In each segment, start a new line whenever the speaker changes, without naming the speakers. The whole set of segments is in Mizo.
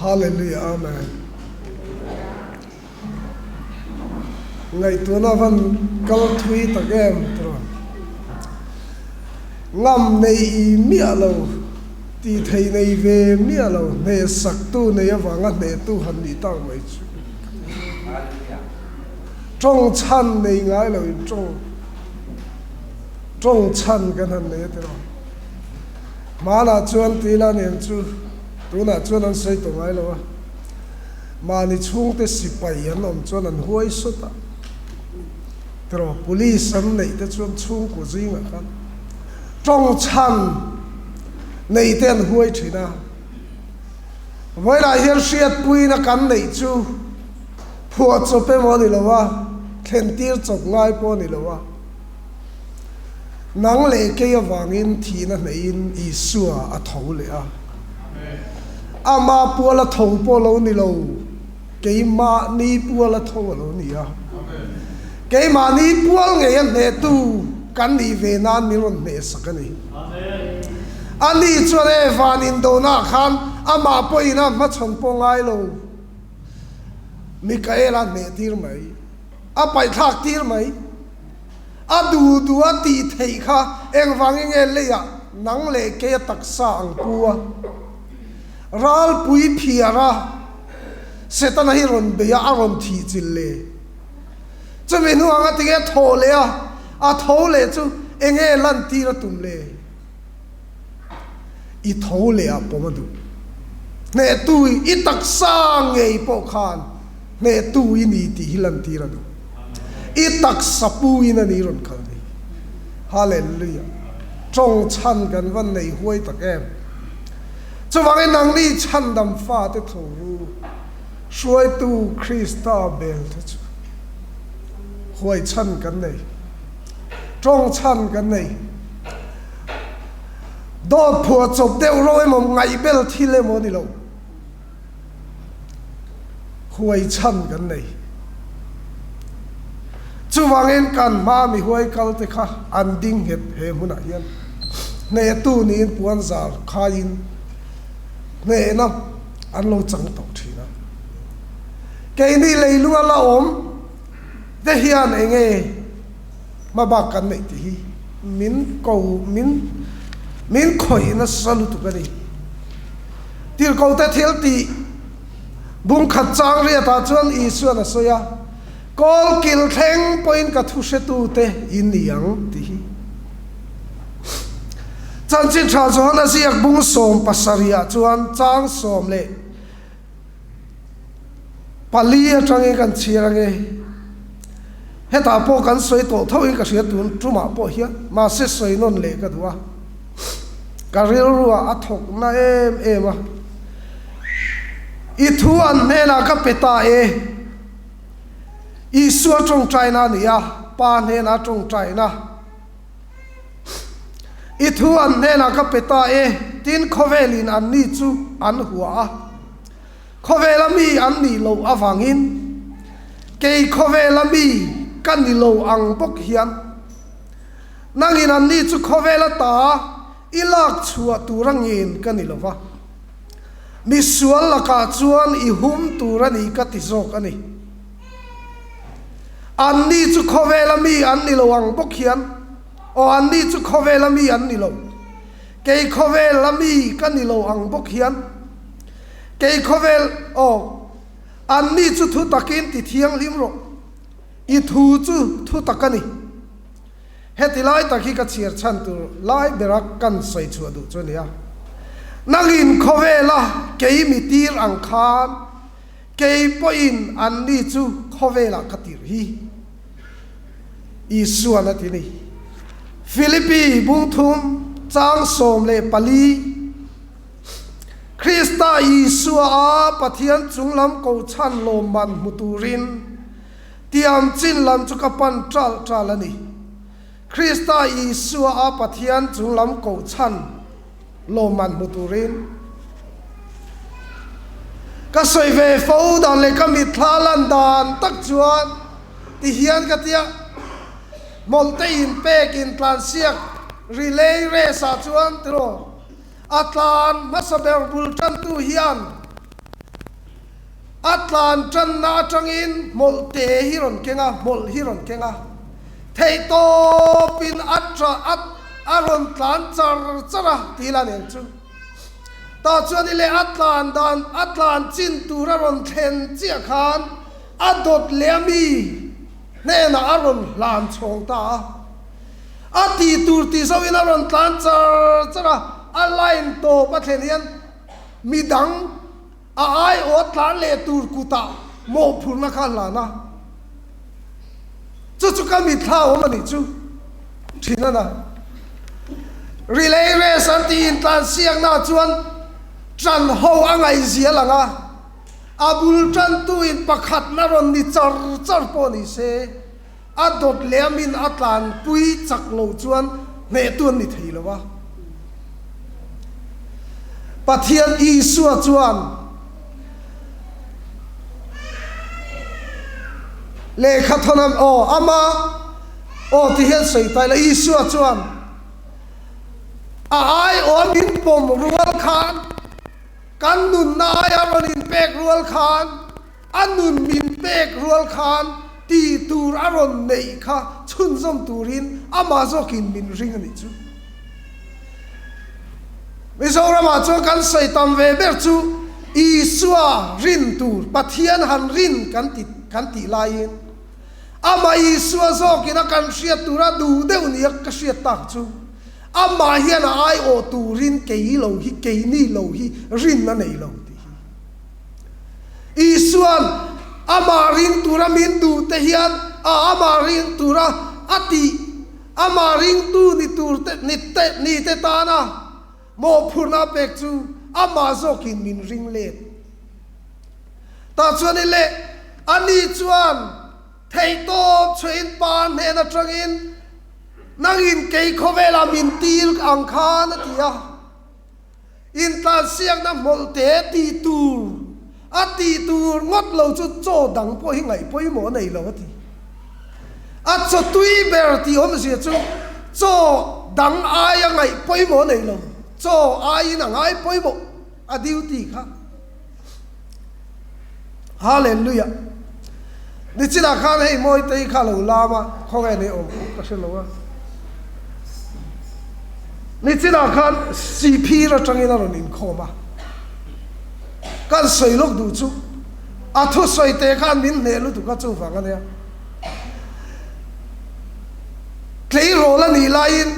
Hallelujah Amen. Ngaihtuahna van kal thui tak em tiraw. Ngam nei miah lo, tih thei nei ve miah lo, hnehsaktu nei avanga hnehtu han nih tak mai chu. Tawng chhan nei ngai lo in tawng tawng chhan kan han nei a tiraw. Hmanah chuan tila nen chu tunah chuan an sawi tawh ngai lo a. Mahni chhungte sipai an awm chuan an huai sawt a, tiraw police an neih te chuan chhungkaw zingah khan tawng chhan nei te an huai thin a. Vawilah hian hriatpuina kan neih chu phuah chawp emaw a ni lo a, thlen tir chawp ngai pawh a ni lo a. Nang leh kei avangin thihna hneihin Isua a tho leh a. Ama puala tho pawh lo ni lo, keimahni puala tho a lo ni a. Keimahni pual ngei a hnehtu kan nih ve nan min rawn hnehsak a ni. Ani chuan e van indonah khan amah pawhin a hmachhawn pawh ngai lo, Mikaela hneh tir mai, a paihthlak tir mai. A duh duh a tih theih kha engvangin nge leiah nang leh kei a taksa ang pu a? Ralpui phiar a, Setana hi rawn bei a, a rawn thih chilh le. Chumi hnu anga tinge a thawh leh a, a tho leh chu enge lantir a tum le? I tho leh ah pawm a duh. Hnehtu i taksa ngei pawh khan hnehtu i ni tih hi lantir a duh. I taksa pu in a ni rawn kal ni. Hallelujah. Tawng chhan kan van nei huai tak em. Chuvangin nangni chhandam fate tho ru, hruaitu Krista bel te chu huai chhan kan nei. Tawng chhan kan nei. Dawt phuah chawp deuh ro emaw ngaihbel thil emaw a ni lo. Huai chhan kan nei. Chuvangin kan hma mi huai kal te kha an ding nghet he hmunah hian hnehtu niin puan zar khaiin hnehna an lo chang tawh thin a. Keini leilunga la awm te hian enge hmabak kan neih tih hi min ko min min khawih nasa lutuk a ni. Tirhkohte thil tih bungkhat chang riatah chuan Isuan a sawi a, Kawl kil thleng pawhin ka thu hretute in ni ang tih hi. Chanchin tha Johana ziak bung 17ah chuan chang 14 atangin kan chhiar ange. Hetah pawh kan sawi tawh thoin ka hria tun tumah pawh hian mahse sawi nawn leh ka duh a. Ka rilruah a thawk na em em a. I thu an hnenah ka pe ta e. Isua tawngtaina a ni a, Pa hnenah tawngtaina. I thu an hnenah ka pe ta e, tin khawvelin an ni chu an hua a. Khawvela mi an nih loh avangin kei khawvela mi ka ni lo ang bawk hian nangin an ni chu khawvela ta i lak chhuah tur a ngen ka ni lo va, misual lakah chuan i hum tur a ni ka ti zawk a ni. An ni chu khawvela mi an ni lo ang bawk hian, aw an ni chu khawvela mi an ni lo, kei khawvela mi ka ni lo ang bawk hian, Kei khawvel, aw, anni chu thu takin ti thianghlim rawh. I thu chu thu tak a ni. Heti lai tak hi ka chhiar chhan tur lai bera kan sawi chhuah duh chu a nia. Nangin khawvela kei mi tir ang khan kei pawhin anni chu khawvelah ka tirh hi. Isuan a ti ni. Philippi bungthum chang 14. Krista Isua a Pathian chunglam kohchhan lawmman hmu turin tiam chin lam chu ka pan ṭal ṭal a ni. Krista Isua a Pathian chunglam kohchhan lawmman hmu turin ka sawi ve fo dan leh ka mitthla lan dan tak chuan ti hian ka tia mawlhte inpek intlansiak relay race ah chuan tiraw A tlan hmasa ber bul tantu hian A tlan tanna atangin hmawlh te hi rawn keng a, hmawlh hi rawn keng a. Theihtawpin a tah a a rawn tlan char char a tih la nen chu. Tah chuan i leh a tlan dan a tlan chin tur a rawn thlen chiah khan a dawt leh a mi hnenah a rawn hlan chhawng ta a. A tih tur tih zohin a rawn tlan char char a, a line tawp a thlen hian midang A aiawh tlan leh tur kutah mawhphurhna kha a hlan a, chu chu ka mitthla awm a nih chu thin a na. Relay race an tih intlansiaknaah chuan ṭan ho a ngaihzia lang a, a bul ṭantuin pakhatna rawn ni char char pawh ni se, A dawt leh a min a tlanpui chak lo chuan hnehtu an ni thei lo a. Pathian Isua chuan lehkha thawn a, aw, ama aw ti hian sawi ta ila, Isua chuan a aiawh a min pawm rual khan, kan nunna aia rawn inpek rual khan, A nun min pek rual khan ti tur a rawn neih kha chhunzawm turin amah zawkin min ring a nih chu. Mizoramah chuan kan sawi tam ve ber chu Isua rin tur, Pathian han rin kan ti kan tih laiin amah Isua zawkin a kan hriat tura duh deuh nia ka hriat tak chu amah hian a aiawh turin kei lo hi keini lo hi rin a nei lo tih hi. Isua'n amah ring tura min duh te hian a amah ring tura a tih, amah ringtu ni tur te ni te ni te tana mawhphurhna a pek chu amah zawkin min ring let. Tah chuan i leh ani chuan theihtawp chhuahin Pa hnen atangin nangin kei khawvelah min til ang khan a ti a. Intlansiakna hmawlhte tih tur a tih tur ngawt lo chu chaw dang pawh hi ngaih pawimawh a nei lo a ti. A chaw tui ber tih awmzia chu chaw dang aia ngaih pawimawh a nei lo, chaw aiin a ngai pawimawh a duty kha. Hallelujah! Nichinah khan hei Mawitei kha lo lam a, khawnge nei awm pawh ka hre lo a. Nichinah khan Sihphir atangin a rawn inkhawm a, kan sawi lawk duh chu a thusawi te khan min hneh lutuk a chuvang a nia. Tleirawl a nih laiin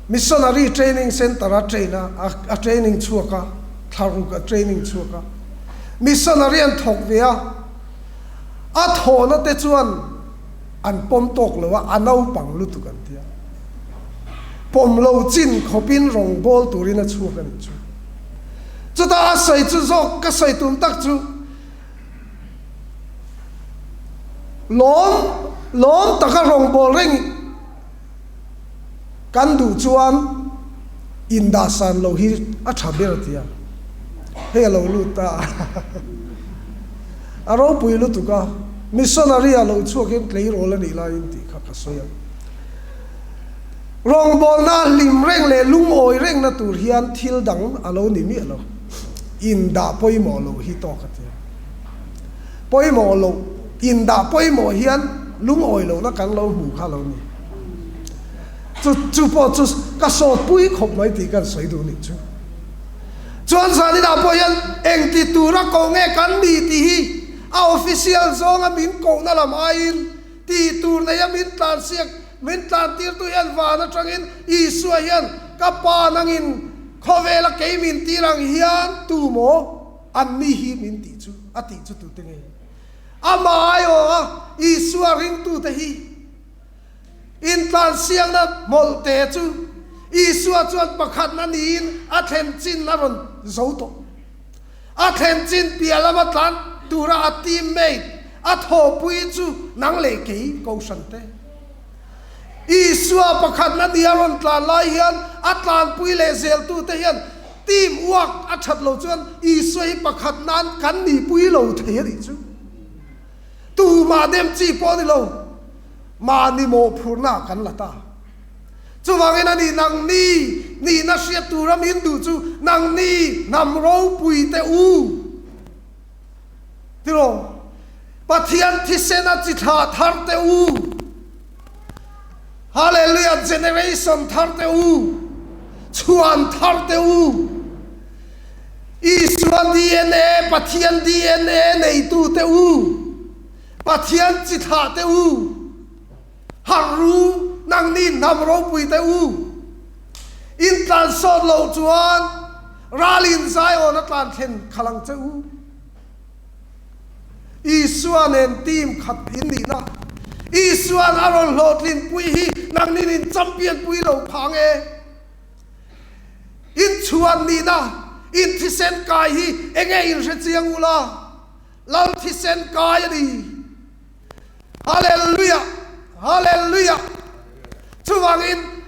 Missionary Training Centre a train a, a training chhuak a, thlaruk a training chhuak a. Missionary an thawk ve a, a thawhna te chuan an pawm tawk lo a, a naupang lutuk an ti a. Pawm lo chin khawpin rawngbâwl turin a chhuak a nih chu. Chutah a sawi chu zawk ka sawi tum tak chu, lawm lawm taka rawngbâwl reng Kan duh chuan indahsan lo hi a tha ber tia hei a lo lut ta a, a ropui lutuk a, missionary a lo chhuakin tleirawl a nih laiin tih kha ka sawi a. Rawngbawlna hlim reng leh lungawi rengna tur hian thil dang a lo ni miah lo, indah pawimawh loh hi tawk a tia. Pawimawh loh, indah pawimawh hian lungawi lohna kan lo hmu kha lo ni. Chu chu pawh chu ka sawtpui khawp mai tih kan sawi duh nih chu. Chuan zaninah pawh hian engti tura koh nge kan ni tih hi a official zawnga min kohna lam aiin tih tur neia min tlansiak, min tlantirtu hian van atangin Isua hian ka pa nangin khawvela kei min tir ang hian tu maw? An ni hi min tih chu a tih chu tute nge? Amah aiawha Isua ringtute hi intlansiakna hmawlhte chu Isua chuan pakhatna niin a thlen chin a rawn zo tawh. A thlen chin piah lama tlan tura a teammate, a thawhpui chu nang leh kei Kohhrante. Isua pakhatna ni a rawn tlan lai hian a tlanpui leh zeltute hian team work a that lo chuan Isua hi pakhat nan kan nihpui lo thei a nih chu. Tumah dem chi pawh a ni lo, mahni mawhphurhna kan la ta. Chuvangin a ni nangni nihna hriat tura min duh chu nangni hnam ropui te u. Tiraw? Pathian thisena chi thlah thar te u. Hallelujah! Generation thar te u. Chhuan thar te u. Isua DNA, Pathian DNA neitu te u. Pathian chi thlah te u. Harh ru, nangni hnam ropui te u. In tlan sawt loh chuan ralin Zion a tlan thlen khalh ang che u. Isua nen team khat in nihna. Isua'n a rawn hlawhtlin pui hi nangnin in champion pui lo phang e. In chhuan nihna, in thisen kai hi enge in hre chiang ula, Lal thisen kai a ni. Hallelujah! Hallelujah! Chuvangin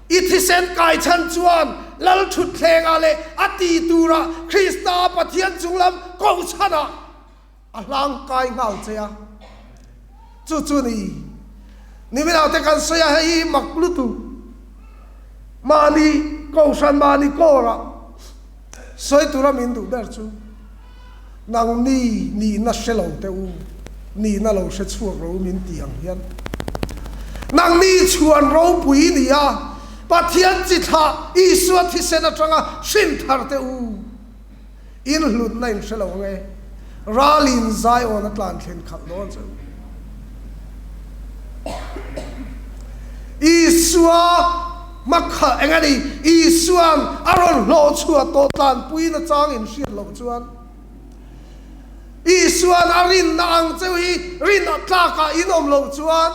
i thisen kai chhan chuan Lal thutthlengah leh a ti turah Krista Pathian chunglam kohchhanah a hlang kai nghal che a. Chu chu ni. Niminah te kan sawi a, hei hi mak lutuk. Mahni kohhran mahni kawrah sawi tura min duh ber chu. Nangni nihna hre lo teh u, nihna lo hre chhuak ro min tih ang hian. Nangni chhuan ropui ni a, Pathian chi thlah Isua thisen atanga hrin thar teh u. In hlutna in hre lo ang e, ralin Zion a tlan thlen khalh dawn che u. Isua hmakhalh eng a ni? Isua'n a rawn hlawh chhuah tawh tlanpui nachang in hriat loh chuan Isua'n a rinna ang cheu hi rin a tlakah in awm loh chuan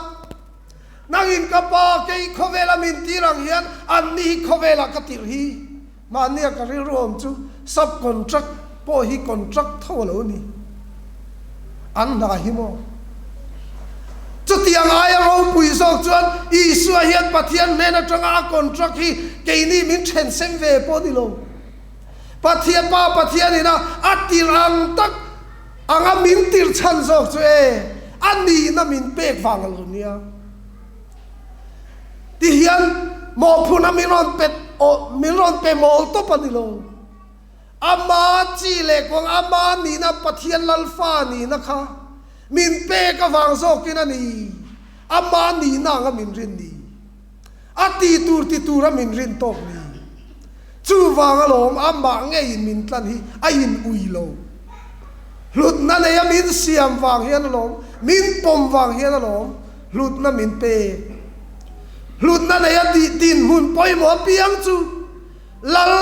nangin ka Pa kei khawvela min tir ang hian anni hi khawvelah ka tirh hi. Mahnia ka rilru awm chu sub contract pawh hi contract tho a lo ni. An hna hi maw? Chutiang aia ropui zawk chuan Isua hian Pathian hnen atanga a contract hi keini min then sem ve pawh ni lo. Pathian Pa Pathian ina a tirh ang tak anga min tirh chhan zawk chu e, a nihna min pek vang a lo nia. Ti hian mawhphurhna min rawn pe min rawn pe mawl tawp a ni lo. Ama chi leh kuang ama nihna Pathian Lalfa nihna kha min pek avang zawkin a ni. Ama nihna anga min rin ni. A ti tur ti tura min rin tawk ni. Chuvang alawm amah ngeiin min tlan hi a in ui lo. Hlutna neia min siam vang hian alawm, min pawm vang hian alawm hlutna min pek. Hlutna neia dinhmun pawimawh apiang chu Lal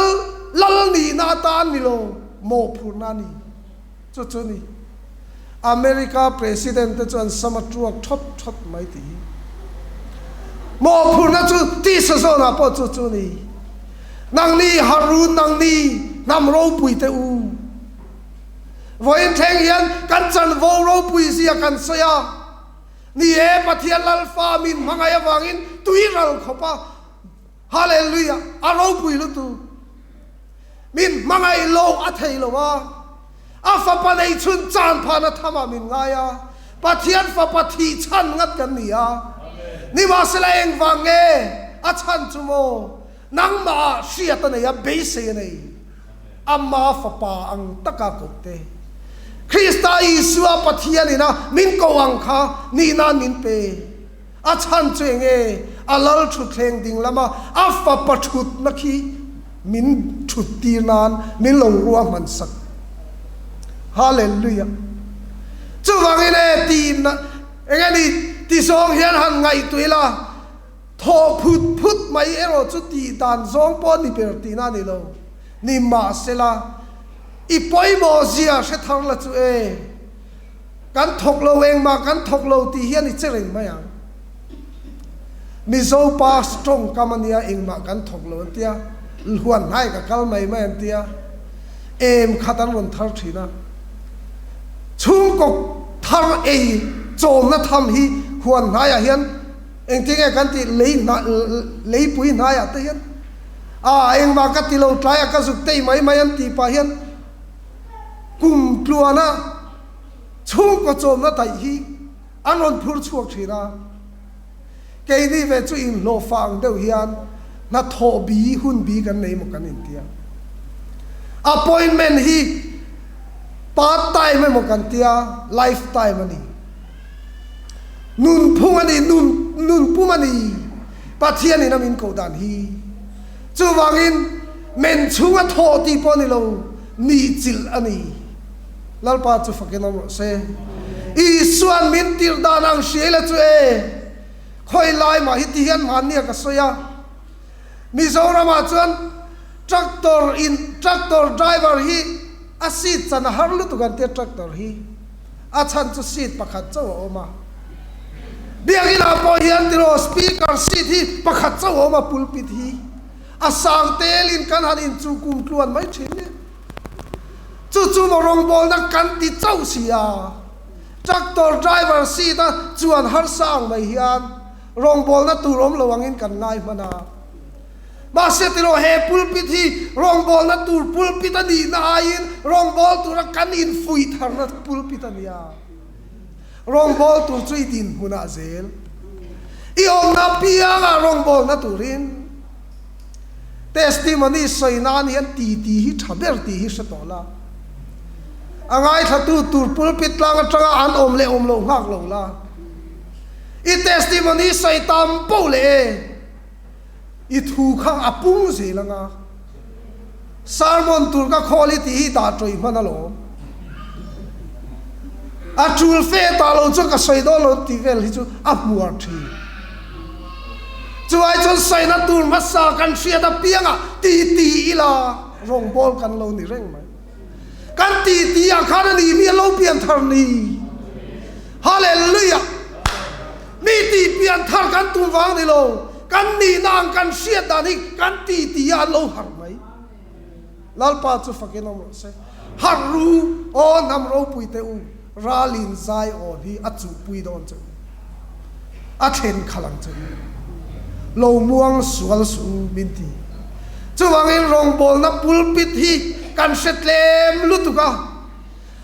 lal nihna atan ni lo mawhphurhna a ni. Chu chu ni. America President te chuan sam a tuak thawt thawt mai tih hi. Mawhphurhna chu tisa zawnah pawh chu chu ni. Nangni Harun nangni hnam ropui te u. Vawiin thleng hian kan chanvo ropui zia kan sawi a. Ni e, Pathian Lalfa min hmangaih avangin tui ral khawp a. Hallelujah! A ropui lutuk. Min hmangaih lo a thei lo a, a fapa nei chhun chan phahna thamah min ngai a, Pathian fapa thih chhan ngat kan ni a. Nimahsela engvang nge a chhan chu maw? Nangmah ah hriat a nei a, beisei a nei. Ama fapa ang taka koh te. Krista Isua Pathian ina min koh ang kha nihnain min pe. A chhan chu enge? A lal thutthleng ding lama a fapa thutna khi min thut tir nan min lo ruahman sak. Hallelujah! Chuvangin e tihna enge ni ti zawng hian han ngaihtuah ila, thawh phut phut mai erawh chu tih dan zawng pawh ni ber tihna a ni lo. Nimahsela, i pawimawh zia hre thar la chu e. Kan thawk lo engmah kan thawk lo tih hian i che reng mai ang. Mizo pa strong kam a nia engmah kan thawk lo an tia, lhuan hnai ka kal mai mai an tia, em khat an rawn thar thin a. Chhungkaw thar ei chawmna tham hi huan hnaiah hian engtin nge kan tih lei hnai leipui hnaiah te hian a engmah ka ti lo tlaiah ka zuk tei mai mai an tih pah hian Kum tluana chhungkaw chawmna daih hi an rawn phur chhuak thin a, keini ve chu inhlawhfa ang deuh hian hnathawh bi hun bi kan nei maw kan intia. Appointment hi. Part time emaw kan tia, life time a ni. Nunphung a ni, nun nunpum a ni. Pathianin a min koh dan hi. Chuvangin men chhunga thawh tih pawh ni lo, nih chilh a ni. Lalpa chu fakin awm rawh se. Isua'n min tirh dan ang hria ila chu e, khawi lai mah hi ti hian hmannia ka sawi a. Mizoramah chuan tractor in tractor driver hi a seat chan a har lutuk an tia tractor hi a chhan chu seat pakhat chauh a awm a. Biakinah pawh hian tiraw speaker seat hi pakhat chauh a awm a pulpit hi a sang telin kan han inchuh kum tluan mai thin nia. Chu chu maw rawngbawlna kan ti chauh si a, tractor driver seat a chuan harsa ang mai hian rawngbawlna tur awm lo angin kan ngai hman a. Mahse tiraw he pulpit hi rawngbawlna tur pulpit a nihna aiin rawngbawl tura kan infuih tharna pulpit a nia. Rawngbawl tur chu i dinhmunah zel i awmna apiangah rawngbawlna turin Testimony sawi nan hian titi hi tha ber tih hi hre tawh la. A ngaithlatu tur pulpit tlang atanga an awm leh awm lo nghak lo la. I testimony sawi tam poh leh e, i thu kha a pung zel anga. Sermon tur ka khawl hi tih hi dah tawih hman alawm. A tul fe tah lo chuan ka sawi dawn lo tih vel hi chu a hmuar thin. Chuvai chuan sawina tur hmasa kan hriat apiangah ti ti ila rawngbawl kan lo ni reng mai. Kan ti ti ah khan a ni mi a lo pian thar ni. Hallelujah! Mi ti pian thar kan tum vang ni lo, kan nihna ang kan hriat dan hi kan ti ti ah an lo harh mai. Lalpa chu fakin awm rawh se. Harh ru, aw hnam ropui teh u, ralin zai awn hi a chuhpui dawn che u. A thlen khalh ang che u. Lo muang sual suh u min ti. Chuvangin rawngbawlna pulpit hi kan hre tlem lutuk a.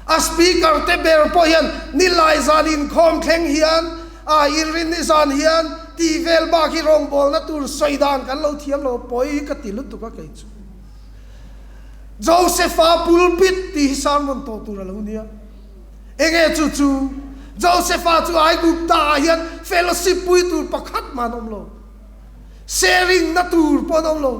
A speaker te ber pawh hian nilai zan inkhawm thleng hian a inrinni zan hian tih vel bak hi rawngbawlna tur sawi dan kan lo thiam lo pawi ka ti lutuk a kei chu. Josepha pulpit tih hi sermon tawh tur a lo nia. Enge chu chu? Josepha chu Aigupta ah hian fellowship pui tur pakhat mah an awm lo. Sharing na tur pawh an awm lo.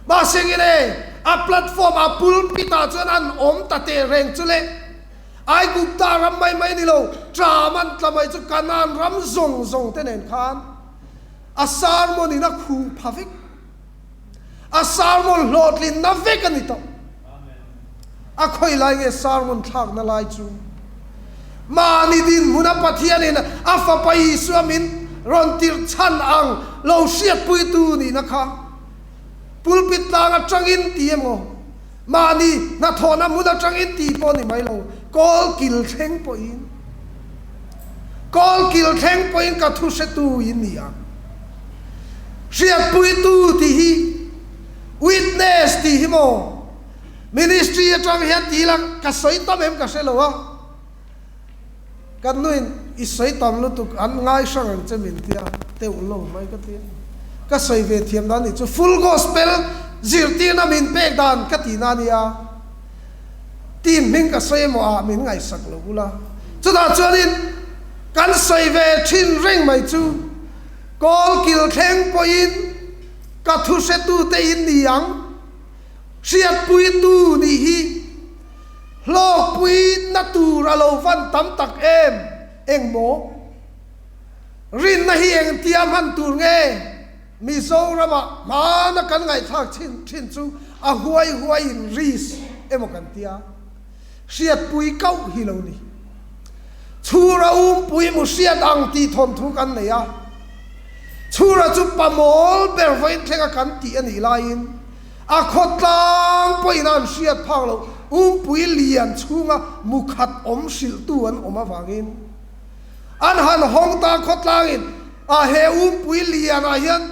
Mahse ngile a platform a pulpit ah chuan an awm ta teh reng chu le. Aigupta ram mai mai ni lo, ṭam an tla mai chu Kanaan ram zawng zawng te nen khan a sermon in a khuh pha vek. A sermon hlawhtlinna vek a ni tawh. A khawi lai nge sermon thlakna lai chu? Mahni dinhmuna Pathianin a Fapa Isua min rawn tirh chhan ang lo hriatpuitu nihna kha pulpit tlang atangin ti emaw, mahni hnathawhna hmun atangin ti pawh ni mai lo, kawl kil thleng pawhin, kawl kil thleng pawhin ka thu hretu in ni ang. Hriatpuitu tih hi witness tih hi maw? Ministry atang hian ti ila ka sawi tam em ka hre lo a, kan nuin i sawi tam lutuk an ngai hrang ang che min tia teuh lo mai ka ti a, ka sawi ve thiam dan nih chu full gospel zirtirna min pek dan ka tihna a nia, team hming ka sawi emaw ah min ngaihsak lo ula, chutah chuanin kan sawi ve thin reng mai chu kawl kil thleng pawhin ka thu hretute in ni ang. Hriatpuitu nih hi hlawkpuina tur a lo van tam tak em? Eng maw? Rinna hi engtia hman tur nge? Mizoramah hmana kan ngaihthlak thin thin chu a huai huaiin risk emaw kan tia. Hriatpui kauh hi lo ni. Chhura umpui mu hriat ang tih thawnthu kan nei a. Chhura chu pamawl ber vawiin thlenga kan tih a nih laiin a khawtlang pawhin a an hriat phak loh umpui lian chhunga mu khat awm hrilhtu an awm avangin an han hawng ta khawtlangin a he umpui lianah hian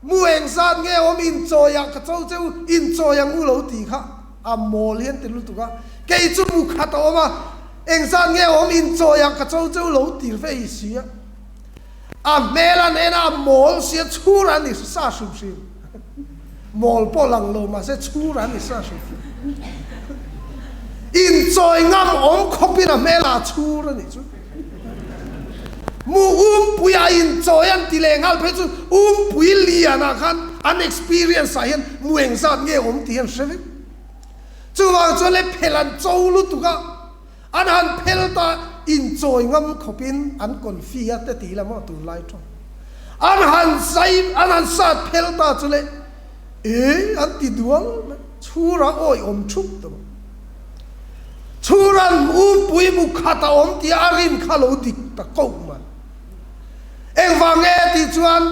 Mu eng zat nge awm inchawi ah ka cho cheu, inchawi ang u lo tih kha a mawl hian ti lutuk a, kei chu mu khat a awm a, eng zat nge awm inchawi ah ka cho cheu lo tir ve i si a, a hmel an en a, a mawl si a, chhur an i sa hrim hrim, mawl pawh lang lo mahse chhur an i sa hrim hrim. Inchawi ngam awm khawpin a hmelah a chhur a nih chu. Mu umpui a inchawi an ti leh nghal phei chu umpui lianah khan an experience ah hian mu engzat nge awm tih hi an hre vek. Chuvang chuan le phel an cho lutuk a, an han phel ta inchawi ngam khawpin an confi a te tih ila maw tunlai tawng. An han zai an han sat phel ta chu le e an ti dual mai. Chhura awih awm thup tawh. Chhuran umpui mu khat a awm tia a rin kha lo dik ta koh mai. Engvang nge tih chuan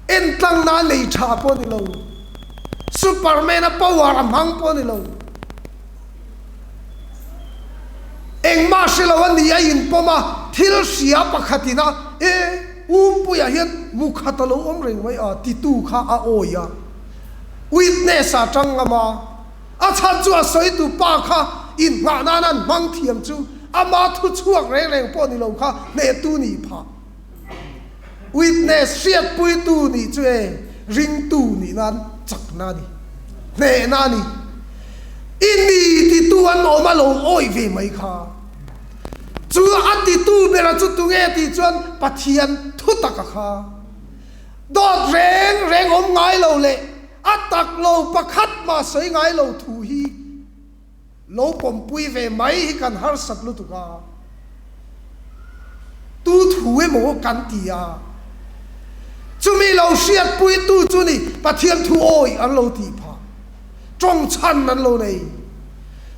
entlangna nei tha pawh ni lo, Superman a power a hmang pawh ni lo, engmah hre lo a ni a inpawm a, thil hria pakhatin a e umpuiah hian mu khat a lo awm reng mai a titu kha a awih a. Witness ah tang ngam a, a chhan chu a sawitu pa kha inhngah nan an hmang thiam chu ama thu chhuak reng reng pawh ni lo kha hnehtu nih phah. Witness hriatpuitu nih chu e ringtu nih nan chakna a ni, hnehna a ni. I ni titu an awm a lo awih ve mai kha. Chu a titu bera chu tunge tih chuan Pathian thutak a kha. Dawt reng reng awm ngai lo leh a tak lo pakhat mah sawi ngai lo thu hi lo pawmpui ve mai hi kan harsat lutuk a, tu thu emaw kan ti a, chumi lo hriatpuitu chu ni Pathian thu awih an lo tih phah, tawng chhan an lo nei.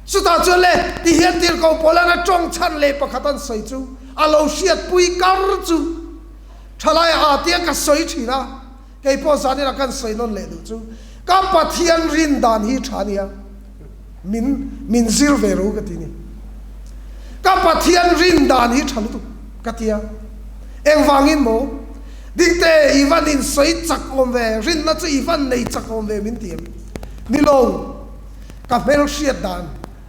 Chutah chuan le tihian tirhkoh Paula'n a tawng chhan leh pakhat an sawi chu a lo hriatpui kar chu. Thalai a tia ka sawi thin a, kei pawh zanin a kan sawi nawn leh duh chu ka Pathian rin dan hi tha nia, min min zir ve ro ka ti ni. Ka Pathian rin dan hi tha lutuk ka ti a, engvangin maw? Dikte i van in sawi chak awm ve, rinna chu i van nei chak awm ve min ti em? Ni lo, ka hmelhriat dan.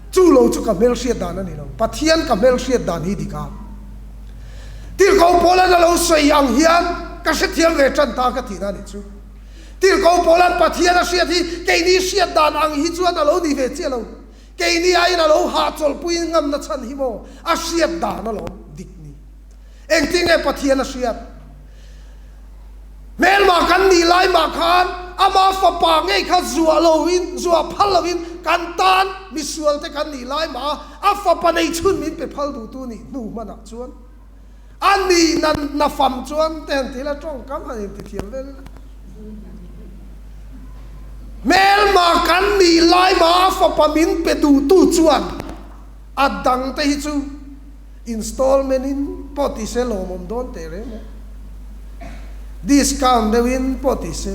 Chu lo chu ka hmelhriat dan a ni lo. Pathian ka hmelhriat dan hi dik a. Tirhkoh Paula'n a lo sawi ang hian ka hrethiam ve tan ta ka tihna a nih chu. Tirhkoh Paula'n Pathian a hriat hi keini hriat dan ang hi chuan a lo ni ve chiah lo. Keini aiin a lo hahchawlhpui ngamna chhan hi maw a hriat dan alawm dik ni. Engtin nge Pathian a hriat? Hmelmah kan nih lai mah khan ama fapa ngei kha zuah loin, zuah phal loin kan tan misualte kan nih lai mah a, a fapa nei chhun min pe phal duhtu nih hnu hmanah chuan a nih na na fam chuan te han ti ila tawngkam han intithiam vel ila. Hmelmah kan nih lai mah a fapa min pe duhtu chuan a dangte hi chu Installment in pawh ti se lawmawm dawn teh reng e. Discount deuh in pawh ti se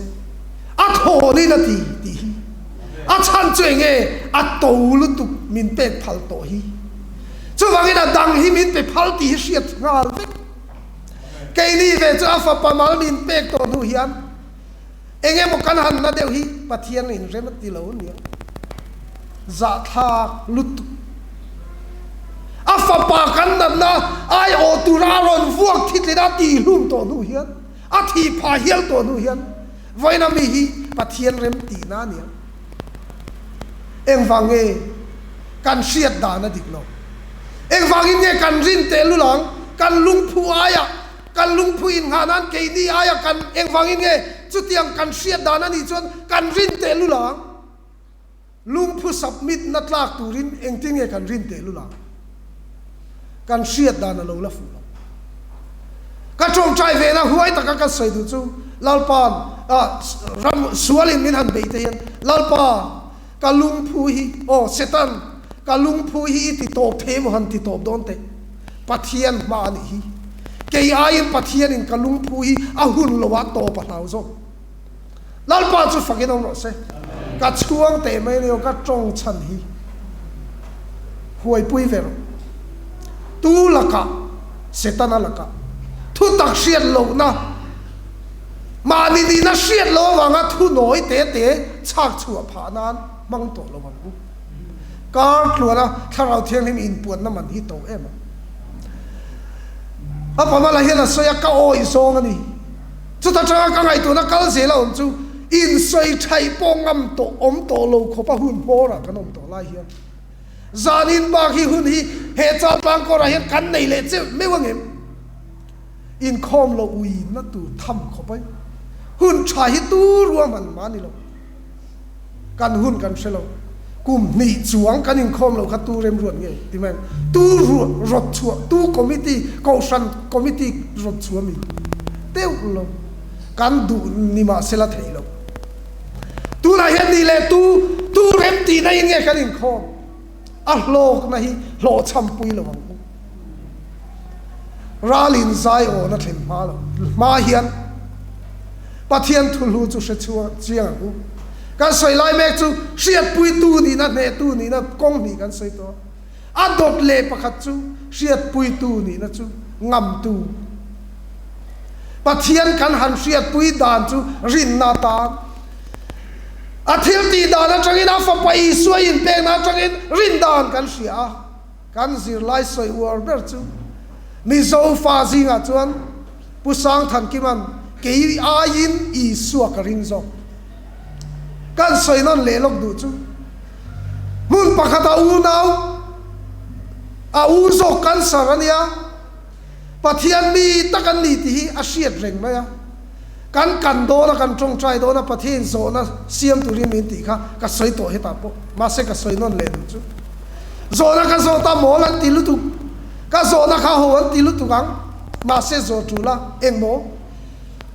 a thawn in a ti tih hi a chhan chu eng nge a to lutuk min pek phal tawh hi. Chuvangin a dang hi min pe phal tih hi hriat nghal vek. Keini ve chu a fapa mal min pek tawh hnu hian Eng emaw kan han na deuh hi Pathian in rem a ti lo ania. Zahthlak lutuk. A fapa kan natna aiawh tura a rawn vuak thitlin a tihhlum tawh hnu hian, a thih phah hial tawh hnu hian vawiin ami hi Pathian rem tihna ania. Engvang nge kan hriat dan a dik lo? Engvangin nge kan rin tehlul ang? Kan lungphu aiah Kan lungphu innghah nan keini aia kan engvangin nge chutiang kan hriat dan a nih chuan kan rin tehlul ang? Lungphu submit na tlak turin engtin nge kan rin tehlul ang? Kan hriat dan a lo la fuh lo. Ka tawngtai vena huai taka kan sawi duh chu Lalpa'n ram sualin min han beih te hian Lalpa ka lungphu hi aw Satan ka lungphu hi i ti tawp thei emaw han ti tawp dawn teh. Pathian hma a nih hi. Kei aiin Pathianin ka lungphu hi a hun lo ah tawp a hlau zawk. Lalpa chu fakin awm rawh se. Ka chhuang teh mai ania ka tawng chhan hi huaipui ve rawh. Tu lakah Setana lakah thutak hriat lohna mahni nihna hriat loh avanga thu nawi te te chhak chhuah phah nan hmang tawh lo ang u. Kar tluana Thlarau Thianghlim inpuanna man hi to em a. A pamala hian a sawi a, ka awih zawng a ni. Chuta tanga ka ngaihtuahna kal zel a awm chu insawi thaih pawh ngam tawh awm tawh lo khawpa hun hmawrah kan awm tawh lai hian. Zanin bak hi hun hi he Chaltlang kawrah hian kan nei leh cheuh meuh ang em? Inkhawm lo uina tur tham khawp ai. Hun tha hi tu ruahman mah ni lo. Kan hun kan hre lo. Kum hnih chuang kan inkhawm lo kha tu remruat nge ti mai ang. Tu rawt chhuah, tu committee, kohhran committee rawt chhuah mi deuh lo. Kan duh ni mah se la theih lo. Tunah hian ni leh tu, tu rem tihna in nge kan inkhawm? A hlawkna hi hlawhchham pui lo ang u. Ralin zai awna thlen hma lo hma hian Pathian thuhlu chu hre chhuak chiang ang u. Kan sawi lai mek chu hriatpuitu nihna, hnehtu nihna kawng hnih kan sawi tawh a. A dawt leh pakhat chu hriatpuitu nihna chu ngamtu. Pathian kan han hriatpui dan chu rinna atan. A thil tih dan atangin a Fapa Isua inpekna atangin rin dan kan hria a. Kan zirlai sawi uar ber chu Mizo fa zingah chuan Pu Sangthankima'n kei aiin Isua ka ring zawk. Kan sawi nawn leh lawk duh chu hmun pakhata unau a u zawk cancer a nia, Pathian mi tak an ni tih hi a hriat reng mai a. Kan kan dawn a, kan tawngtai dawn a, Pathian zawhna siam turin min tih kha ka sawi tawh hetah pawh. Mahse ka sawi nawn leh duh chu. Zawhna ka zawh ta mawl an ti lutuk, ka zawhna kha ho an ti lutuk ang. Mahse zawh tul a, engmaw?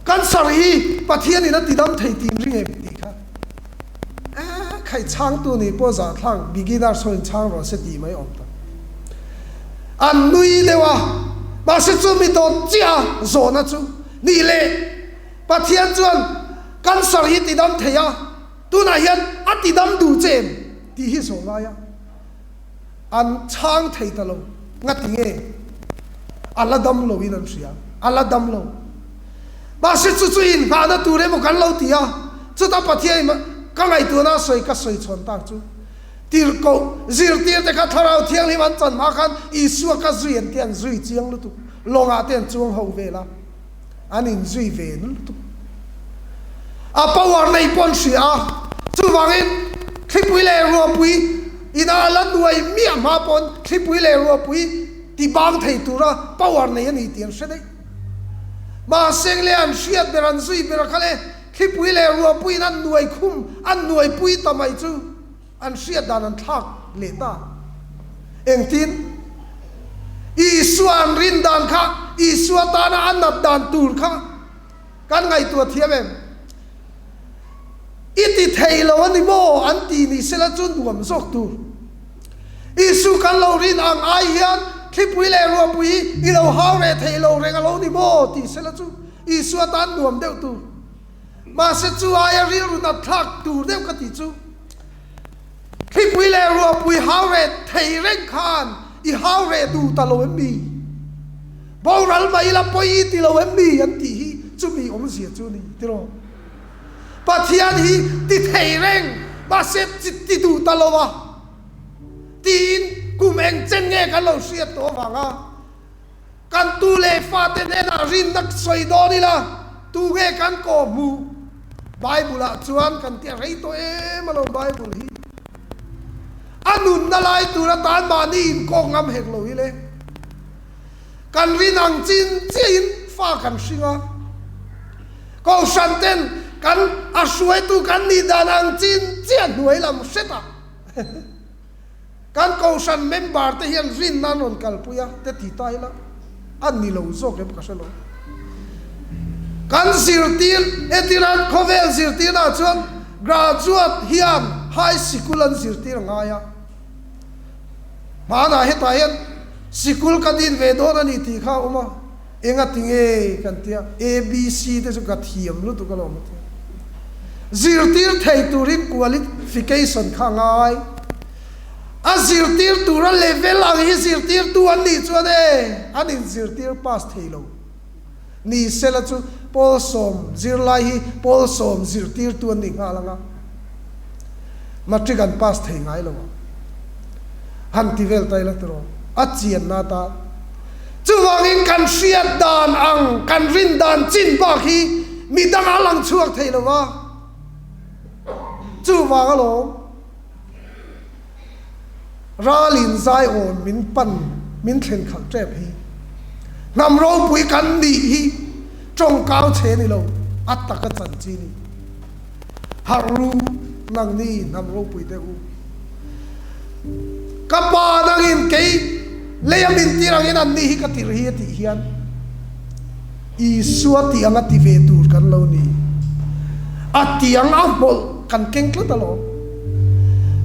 Cancer hi Pathianin a tidam thei tih in ring em tih kha. Eh, khaih chhangtu nih pawh zahthlak beginners ho in chhang rawh se tih mai awm tak. An nui deuh a, mahse chu mi dawt chiah a zawhna chu nih leh Pathian chuan cancer hi tidam thei a, tunah hian a tidam duh che em tih hi zawh ngai a. An chhang thei ta lo. Ngati nge? A la dam lo in an hria. A la dam lo. Mahse chu chu inghahna tur emaw kan lo ti a, chuta Pathian ka ngaihtuahna a sawi ka sawi chhawn tak chu tirhkoh zirtir te kha Thlarau Thianghlim an chan hma khan Isua ka zui an ti an zui chiang lutuk. Lawngah te an chuang ho vel a. An inzui ve lutuk. A power nei pawh an hria a, chuvangin thlipui leh ruahpui ina a la nuai miah hma pawn thlipui leh ruahpui ti bang thei tura power nei a ni tih an hre daih. Mahse leh an hriat ber an zui ber a kha le thlipui leh ruahpuiin an nuai khum an nuaipui ta mai chu An hriat dan an thlak leh ta. Engtin? Isua an rin dan kha, Isua tana a nat dan tur kha kan ngaihtuah thiam em? I ti thei lo a ni maw? An ti ni sela chu nuam zawk tur. Isu kan lo rin ang ai hian thlipui leh ruahpui hi i lo hau reh thei lo reng a lo ni maw? Ti sela chu Isua tan nuam deuh tur. Mahse chu aia rilru nat thlak tur deuh ka tih chu thlipui leh ruahpui hau reh thei reng khan i hau reh duh ta lo em mi? Boral mai ila pawi i ti lo em mi? An tih hi chumi awmzia chu a ni tiraw? Pathian hi ti thei reng mahse ti duh ta lo a tiin kum eng chen nge kan lo hriat tawh avanga Kan tu leh fate hnenah rinna sawi dawn ila, tu nge kan kawh hmuh? Bible ah chuan kan ti a rei tawh em alawm Bible hi. A nunna lai tur atan mahni inkawk ngam hek lo hi le. Kan rin ang chin chiahin fa kan hring a. Kohhran ten kan a hruaitu kan nih dan ang chin chiah hnuai lam hretah. Kan kohhran member te hian rinna an rawn kalpui a, te ti ta ila a ni lo zawk em ka hre lo. Kan zirtir, hetiran khawvel zirtirnaah chuan graduate hian high sikul an zirtir a ngai a. Hmanah hetah hian sikul ka din ve dawn a ni tih kha a awm a. Enga ti nge kan tia ABC te chu ka thiam lutuk alawm a tia. Zirtir thei turin qualification kha a ngai. A zirtir tura level ang hi zirtirtu an nih chuan e an inzirtir pass thei lo. Ni sela chu pawl sawm zirlai hi pawl sawm zirtirtu an ni nghal ang a. Matric an pass thei ngai lo ang. Han ti vel ta ila tiraw? A chianna atan. Chuvangin kan hriat dan ang, kan rin dan chin bak hi mi dangah a lang chhuak thei lo va. Chuvang alawm. Ralin Zion min pan min thlen khalh tep hi. Hnam ropui kan nih hi tawngkau che ni lo, a taka chan chi ni. Harh ru nangni hnam ropui te u. Ka pa nangin kei leia min tir angin anni hi ka tirh hi a tih hian Isua tih anga ti ve tur kan lo ni. A tih ang a hmawlh kan keng tlat alawm.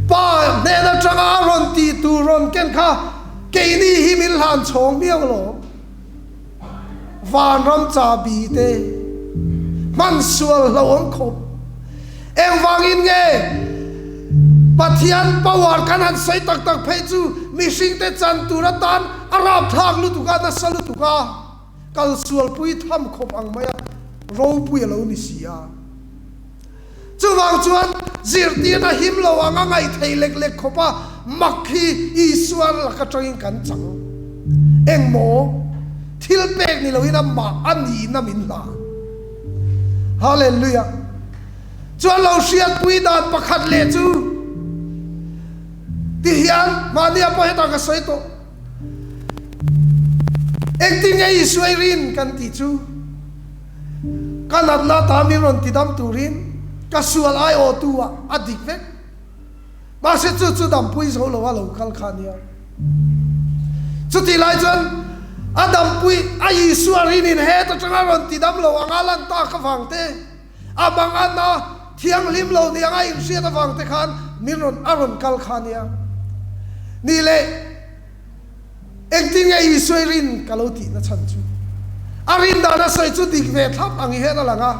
Pa hnen atanga a rawn tih tur rawn ken kha keini hi min hlan chhawng miau alawm. Vanram chahbi te hman sual hlauhawm khawp. Engvangin nge Pathian power kan han sawi tak tak phei chu mihringte chan tur atan a rapthlak lutuk a, nasa lutuk a, kal sualpui tham khawp ang maia ropui a lo ni si a. Chuvang chuan zirtirna him lo anga ngaih theih lek lek khawpa mak hi Isua lak atangin kan chang. Engmaw thil pek ni loin amah a nihna min hlan. Hallelujah! Chuan lo hriatpui dan pakhat leh chu tihian mahnia pawh hetah ka sawi tawh. Engtin nge Isua i rin kan tih chu? Ka natna ta min rawn ti dam turin ka sual aiawhtu ah a dik vek. Mahse chu chu dampui zo lo a lo kal kha nia. Chutih lai chuan a dampui a Isua rinin het atanga rawn ti dam lo anga lan tak avang te, a mangan a thianghlim lo ni anga inhriat avang te khan min rawn a rawn kal kha nia. Nih leh. Engtin nge Isua i rin ka lo tihna chhan chu? A rin dan a sawi chu dik ve thlap ang hian a lang a,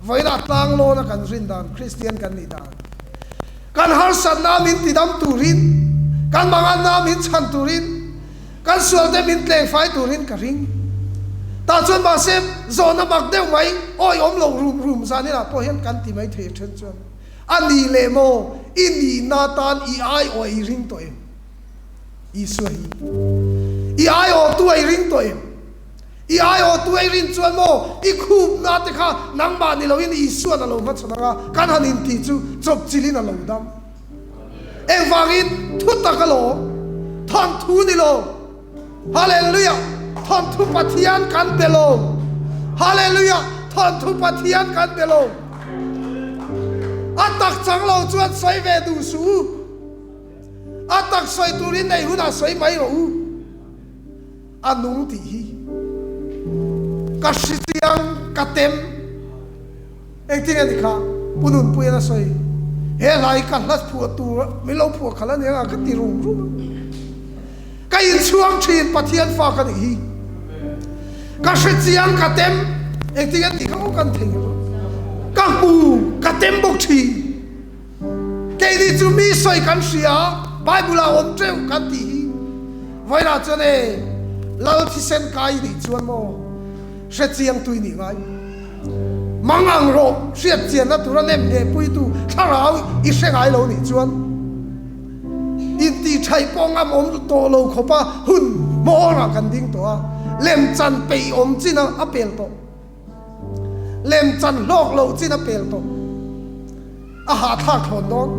vawiinah tlang lawna kan rin dan, Kristian kan nih dan, kan harsatna min tidam turin, kan manganna min chhan turin, kan sualte min tlengfai turin ka ring. Tah chuan mahse zawhna mak deuh mai, awihawm loh rum rum zaninah pawh hian kan ti mai thei a then chuan, A nih leh maw, i nihna tan i aiawh i ring tawh em? Isua hi i aiawhtu a i ring tawh em? I aiawhtu a i rin chuan maw i khupna te kha nangmah ni loin Isua'n a lo hmachhawn ang a, kan han intih chu chawpchilhin a lo dam. Engvangin thu tak alawm, thawnthu ni lo. Hallelujah! Thawnthu Pathian kan be lo. Hallelujah! Thawnthu Pathian kan be lo. A tak chang lo chuan sawi ve duh suh u. A tak sawi turin nei hunah sawi mai rawh u. A nung tih hi ka hri chiang, ka tem. Engtin nge ni kha Pu Nunpuian a sawi? He hla hi ka hla phuah tur min lo phuah khalh a nia ka ti rum rum a. Ka inchhuang thin Pathian fa ka nih hi. Ka hre chiang, ka tem. Engtin nge tih kha aw kan thei rawh. Ka hmu, ka tem bawk thin. Keini chu mi sawi kan hria, Bible ah awm teuh kan tih hi vawilah chuan e Lal thisen kai nih chuan maw hre chiang tui nih ngai. Mang ang rawh hriat chianna tura nem hneh puitu thlarau i hre ngai lo nih chuan intihṭhaih pawh ngam awm tawh lo khawpa hun hmawrah kan ding tawh a, lemchan peih awm chin a pel tawh. Lemchan hlawk loh chin a pel tawh. A hahthlak thlawn dawn.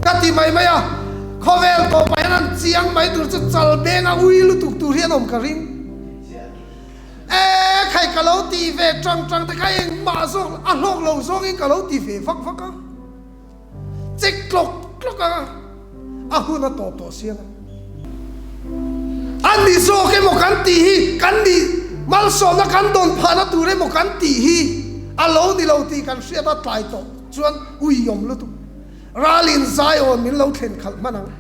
Ka ti mai mai a, khawvel tawpah hian an chiang mai tur chu chal beng a ui lutuk tur hi an awm ka ring. E khai ka lo ti ve tang tang te kha engmah zawk a hlawk lo zawngin ka lo ti ve vak vak a. Chek tlawk tlawk a, a hun a tawp tawh siang a. A ni zawk emaw kan tih hi kan nih malsawmna kan dawn phahna tur emaw kan tih hi a lo ni lo tih kan hriat a tlai tawh chuan uiawm lutuk. Ralin Zion min lo thlen khalh hman ang.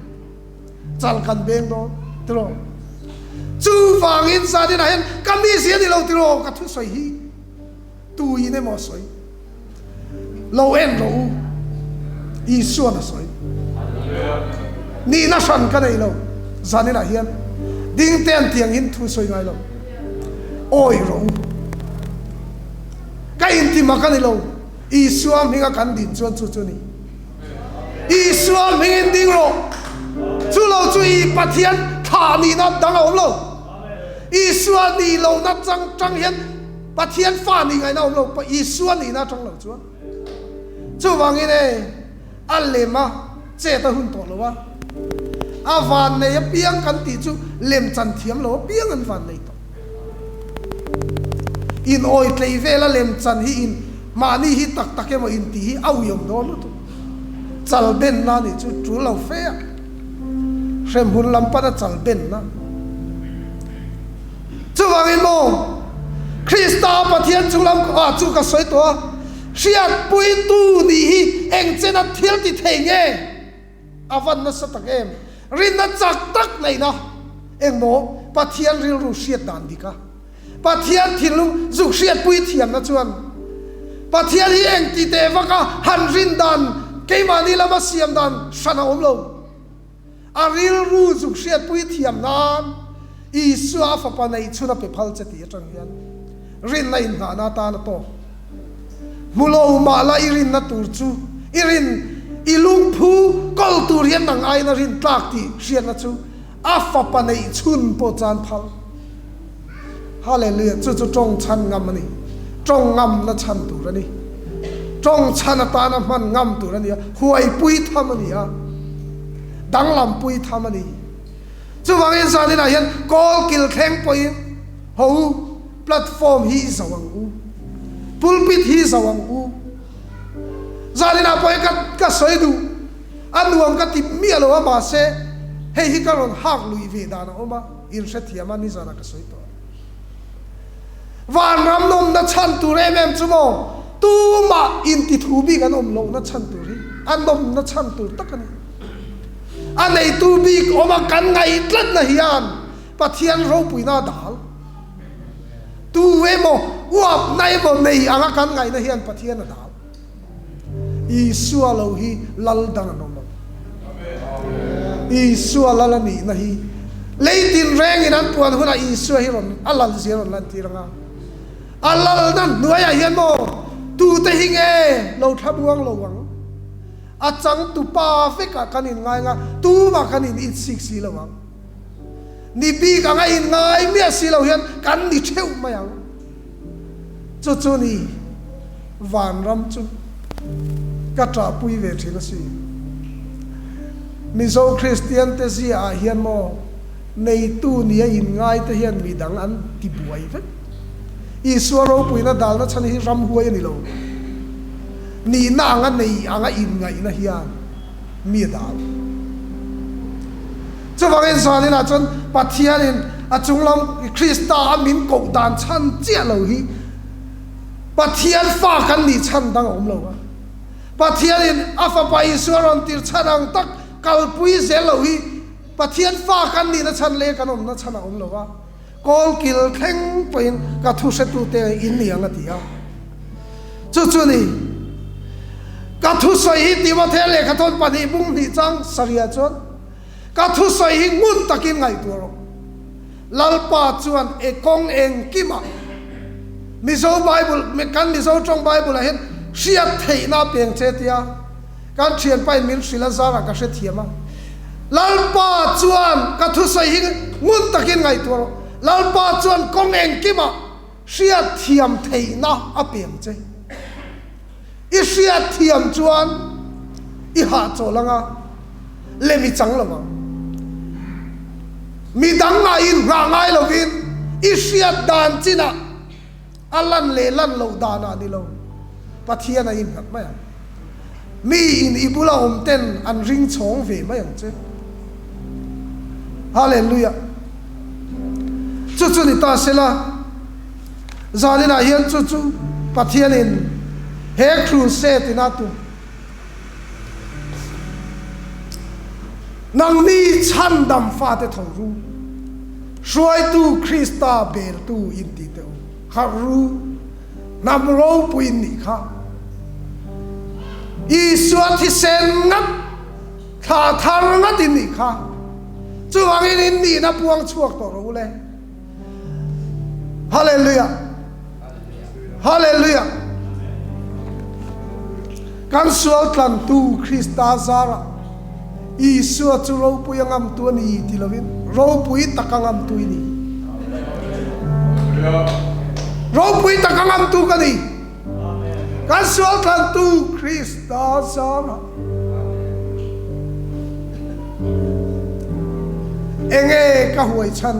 Chal kan beng dawn tiraw. Chuvangin zaninah hian ka mizia ni lo tiraw ka thusawi hi. Tuin emaw a sawi? Lo en rawh u. Isua'n a sawi. Nihna hran ka nei lo. Zaninah hian dingte'n tiang hin thu sawi ngai lo. Awih rawh u. Ka inti mak a ni lo. Isua hminga kan din chuan chu chu a ni. Isua hmingin ding rawh. Chu lo chu i Pathian thlah nihna dang a awm lo. Isua nih lohna chang chang hian Pathian fa nih ngaihna awm lo, Isua nihna atang lo chuan. Chuvangin e, a lem a, chet a hun tawh lo a. A vannei apiang kan tih chu lemchan thiam lo apiang an vannei tawh. In awi tlei vela lemchan hi in mahni hi tak tak emaw in tih hi a uiawm dawn lutuk. Chal benna nih chu tul lo fe a, hremhmun lam pana chal benna. Chuvangin maw Krista Pathian chung lam ah chu ka sawi tawh a, hriatpuitu nih hi eng chena thil ti thei nge? A van nasa tak em? Rinna chak tak neihna engmaw Pathian rilru hriat dan dik a, Pathian thinlung zuk hriatpui thiamna chuan Pathian hi eng ti teh vaka han rin dan keimahni lama siam dan hran a awm lo. A rilru zuk hriatpui thiam nan Isua a fapa neih chhun a pe phal che tih atang hian rinna inngahna atan a tawk. Hmu lo mah la i rinna tur chu i rin i lungphu kawl tur hian nang aiin a rin tlak tih hriatna chu a fapa neih chhun pawh chan phal. Hallelujah! Chu chu tawng chhan ngam a ni. Tawng ngamna chhan tur a ni. Tawng chhan atana hman ngam tur a ni a, huaipui tham a ni a, danglampui tham a ni. Chuvangin zaninah hian kawl kil thleng pawhin ho u, platform hi i zo ang u, pulpit hi i zo ang u. Zaninah pawhin ka ka sawi duh, a nuam ka ti miah lo a, mahse hei hi ka rawn hak luih ve dan a awm a. In hrethiam a, nizanah ka sawi tawh. Vanram nawmna chhan tur em em chu maw? Tumah intithu bik an awm lohna chhan tur hi a nawmna chhan tur tak a ni. A neitu bik awma kan ngaih tlatna hian Pathian ropuina a dal. Tu emaw uapna emaw nei anga kan ngaihna hian Pathian a dal. Isua lo hi lal dang an awm lo. Isua lal a nihna hi lei tinrengin an puan hunah Isua hi rawn a lal zia rawn lantir ang a. A lalna hnuaiah hian maw tute hi nge lo thla buang lo ang? A changtupa vekah kan inngai ang a, tumah kan in itsik si lo ang. Ni bik anga inngai miah si lo hian kan ni theuh mai ang. Chu chu ni vanram chu ka ṭahpui ve ṭhin a si. Mizo Kristian te zia ah hian maw neitu nia inngai te hian midang an ti buai vek. Isua ropuina dalna chhan hi ramhuai a ni lo. Nihna anga nei anga inngaihna hian mi a dal. Chuvangin zaninah chuan Pathianin a chunglam Krista a min koh dan chhan chiah lo hi Pathian fa kan nih chhan dang a awm lo a. Pathianin a Fapa Isua rawn tir chhan ang tak kalpui zel lo hi Pathian fa kan nihna chhan leh kan awmna chhan a awm lo a. Kawlkil thleng pawhin ka thu hretute in ni ang a ti a. Chu chu ni, ka thusawi hi Timothea lehkhathawn pahnih bung hnih chang sarihah chuan ka thusawi hi ngun takin ngaihtuah rawh. Lalpa chuan e kawng engkimah Mizo Bible, kan Mizo tawng Bible-ah hian hriat theihna a peng che tia kan thianpain min hrilh a zarah ka hrethiam a. Lalpa chuan ka thusawi hi ngun takin ngaihtuah rawh. Lalpa chuan kawng engkimah Hriatthiam theihna a peng che. I hriatthiam chuan i hahchawl anga lem i chang lo ang. Midang ah inghah ngai lovin i hriat dan chinah a lan leh lan loh danah ni lo, Pathian a innghat mai ang. Mi in i bula awm ten an ring chhawng ve mai ang che. Hallelujah. Chu chu ni ta sela, zaninah hian chu chu Pathianin he crusade in a tum. Nangni chhandam fate tho ru, hruaitu Krista beltu in ti teh u, harh ru. Hnam ropui nih kha Isua thisen ngat, thla thar ngat in nih kha. Chuvangin in nihna puang chhuak tawh rawh u le. Hallelujah! Hallelujah! Kan sual tlantu Krista zarah Isua chu ropui a ngamtu a ni ti lovin ropui tak a ngamtu i ni. Ropui tak a ngamtu ka ni. Kan sual thlantu Krista zarah. Enge ka huai chhan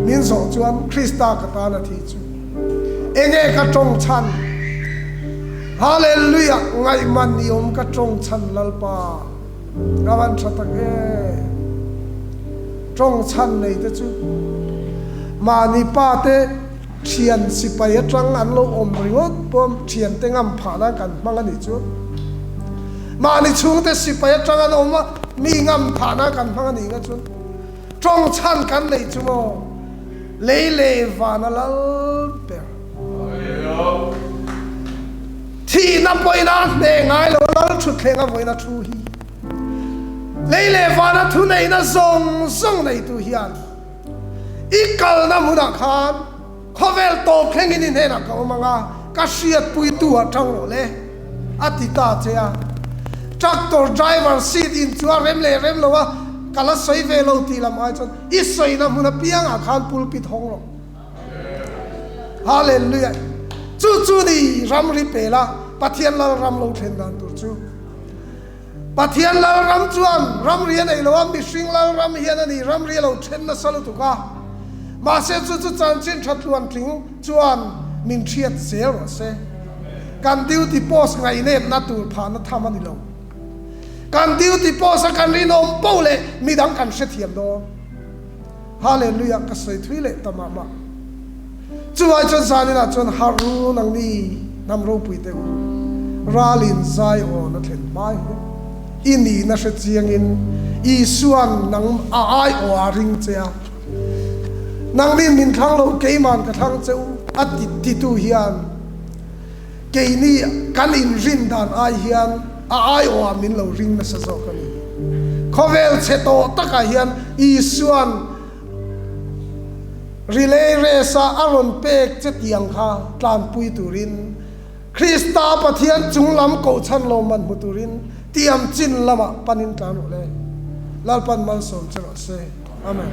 min zawh chuan Krista ka tan a thi chu. Enge ka tawng chhan? Hallelujah! Ngaihman i awm ka tawng chhan Lalpa. Ka van tha tak e. Tawng chhan nei te chu mahni pa te thian sipai atang an lo awm ringawt pawh thian te ngam phah nan kan hmang a nih chu. Mahni chhungte sipai atang an awm a, mi ngam phah nan kan hmang a nih nga chuan tawng chhan kan neih chu maw lei leh van a lal ber. Thihna pawhin a hneh ngai lo a lal thutthleng a vawiin a thu hi. Lei leh vana thuneihna zawng zawng neitu hian i kalna hmunah khan Khawvel tawp thlengin i hnenah ka awm ang a, ka hriatpuitu ah tang rawh le, a ti ta che a. Tractor driver seat in chu a rem leh rem lo a, ka la sawi ve lo tih lam ai chuan i sawina hmun apiangah khan pulpit hawng rawh. Hallelujah! Chu chu ni ramri pela Pathian Lalram lo thlen dan tur chu. Pathian Lalram chuan ramri a nei lo a, mihring Lalram hian a ni ramri a lo then nasa lutuk a. Mahse chu chu chanchin tha tluantling chuan min hriat zel rawh se. Kan duty post ngaihnepna tur phahna tham a ni lo. Kan duty post a kan rinawm poh leh midang kan hrethiam dawn. Hallelujah ka sawi thui leh ta mah mah. Chuvai chuan zaninah chuan harh ru nangni hnam ropui te u, ralin zai awn a thlen hmai hu. I nihna hre chiangin Isuan nang a ai aw a ring che a, nangnin min thlang lo keiman ka thlang che u a ti titu hian Keini kan inrin dan ai hian a aiawhah min lo ring nasa zawk a ni. Khawvel chhe tawh takah hian Isua'n relay race-a a rawn pek che tiang kha tlanpui turin, Krista Pathian chung lam kohchhan lawmman hmu turin tiam chin lamah panin tlan rawh le. Lalpan malsawm che rawh se. Amen.